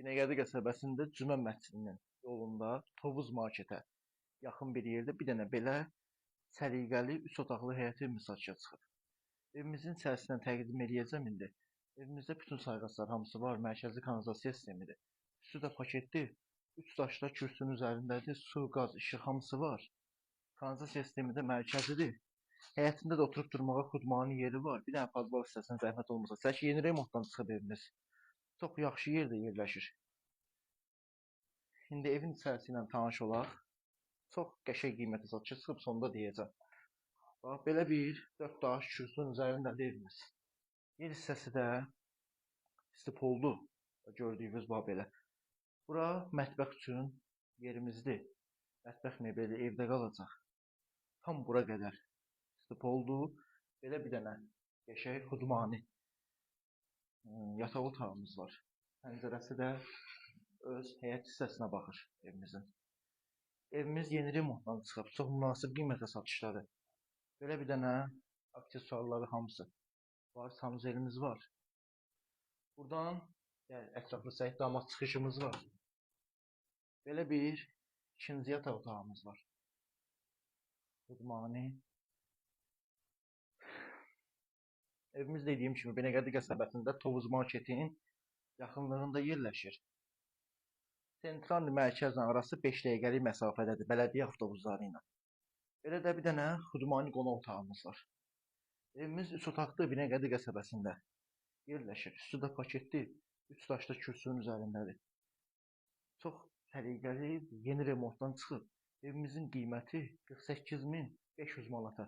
Binəqədi qəsəbəsində Cümə məscidinin yolunda Tovuz marketə yaxın bir yerdə bir dənə belə səliqəli 3 otaqlı həyət evimiz satışa çıxıb. Evimizin içərisindən təqdim eləyəcəm indi. Evimizdə bütün sayğaclar hamısı var, mərkəzi kanalizasiya sistemidir. Üstü də paketli, 3 daşla kürsünün üzərindədir, su, qaz, işıq hamısı var. Kanalizasiya sistemi də mərkəzidir. Həyətində də oturub durmağa xudmani yeri var. Bir dənə podval hissəsinə zəhmət olmasa. Çək, yeni remontdan çıxıb evimiz. Çox yaxşı yerdə yerləşir. İndi evin içərisi ilə tanış olaq. Çox qəşəng qiymətə satışa çıxıb, sonda deyəcəm. Bax, belə bir 4 daş kürsünün üzərindədir evimiz. Yer hissəsi də istipoldu. Gördüyünüz bax belə. Bura mətbəx üçün yerimizdir. Mətbəx mebeli evdə qalacaq. Tam bura qədər istipoldu. Belə bir dənə qəşəng xudmani yataq otağımız var. Pəncərəsi də öz həyət hissəsinə baxır evimizin. Evimiz yeni remontdan çıxıb, çox münasib qiymətə satışdadır. Belə bir dənə aksesuarları hamısı var, sanuzelimiz var. Buradan yəni, ətraflı səhid damat çıxışımız var. Belə bir ikinci yataq otağımız var. Xudmani. Evimiz dediyim kimi Binəqədi qəsəbəsində Tovuz marketin yaxınlığında yerləşir. Sentral mərkəzlə arası 5 dəqiqəlik məsafədədir bələdiyyə avtobusları ilə. Belə də bir dənə xudmani qonaq otağımız var. Evimiz 3 otaqlı Binəqədi qəsəbəsində yerləşir. Üstü də paketli, 3 daşlı kürsünün üzərindədir. Çox səliqəli, yeni remontdan çıxıb. Evimizin qiyməti 48.500 manata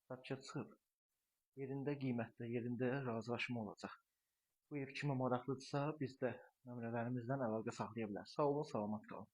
satışa çıxıb. Yerində qiymətdə, yerində razılaşma olacaq. Bu ev kimə maraqlıdırsa, biz də nömrələrimizdən əlaqə saxlaya bilər. Sağ olun, salamat qalın.